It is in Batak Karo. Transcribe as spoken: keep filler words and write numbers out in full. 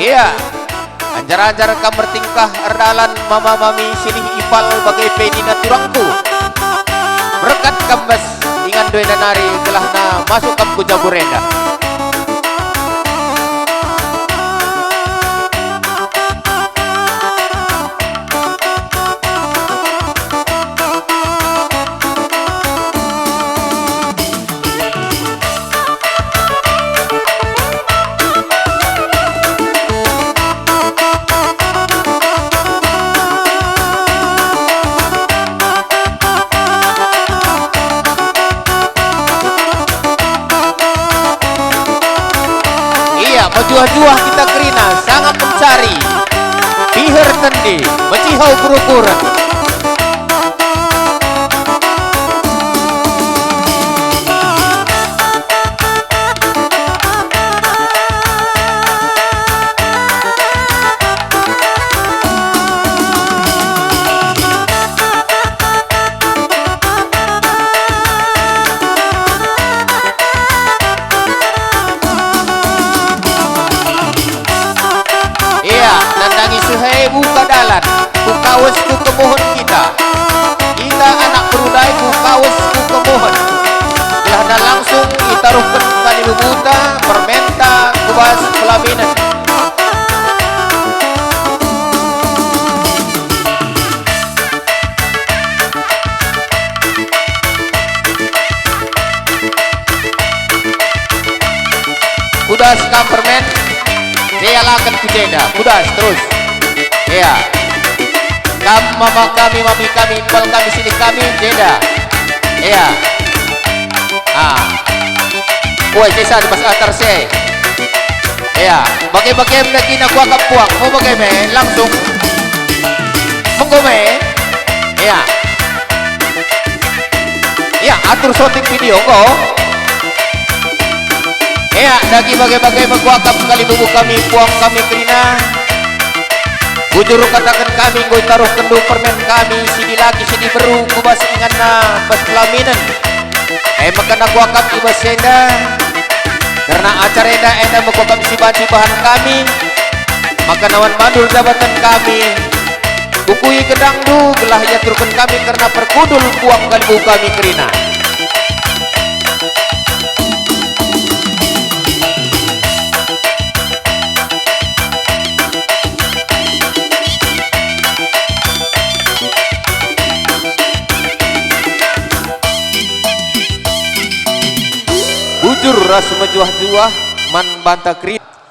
Ia, anjar-anjar kam ertingkah erdalan mama mami silih ipal bage pe nina turangku. Merkat kam bas ingan doenda nari gelahna masuk kam ku jabur enda. Ia, mejuah-juah kita kerina, sangat mencari. Piher tendi, mecihau kurukuren. Ia, nandangi suhe buka dalan, ku kawes ku kemuhen kita. Kita anak perudai ku kawes ku kemuhen. Gelahna langsung itaruhken kalibubuta, permenta, ku bas pelaminen. Kudas kam permen, sealaken ku jenda. Kudas terus. Ia. Kam mama kami, mami kami, ipal kami, silih kami, jenda. Ia. Ah. Woi, sesa di bas atar se. Ia, bage-bage me dagina kuakap puang. Mau bage me, langsung. Menggo me. Ia. Ia, atur shooting video enggo. Ia, dagi bage-bage me kuakap kalibubu kami, puang kami kerina. Bujur kataken kami, enggo itaruhkenndu permen kami, si dilaki, si diberu, ku bas inganna, bas pelaminen. E maka kuakap i bas enda, kerna acara enda, enda me kuakap si banci bahan kami, maka nawan mandul jabatan kami, bukui gendangndu gelah iaturken kami kerna perkundul puang kalibubu kami kerina. Bujur ras mejuah-juah man banta kerina.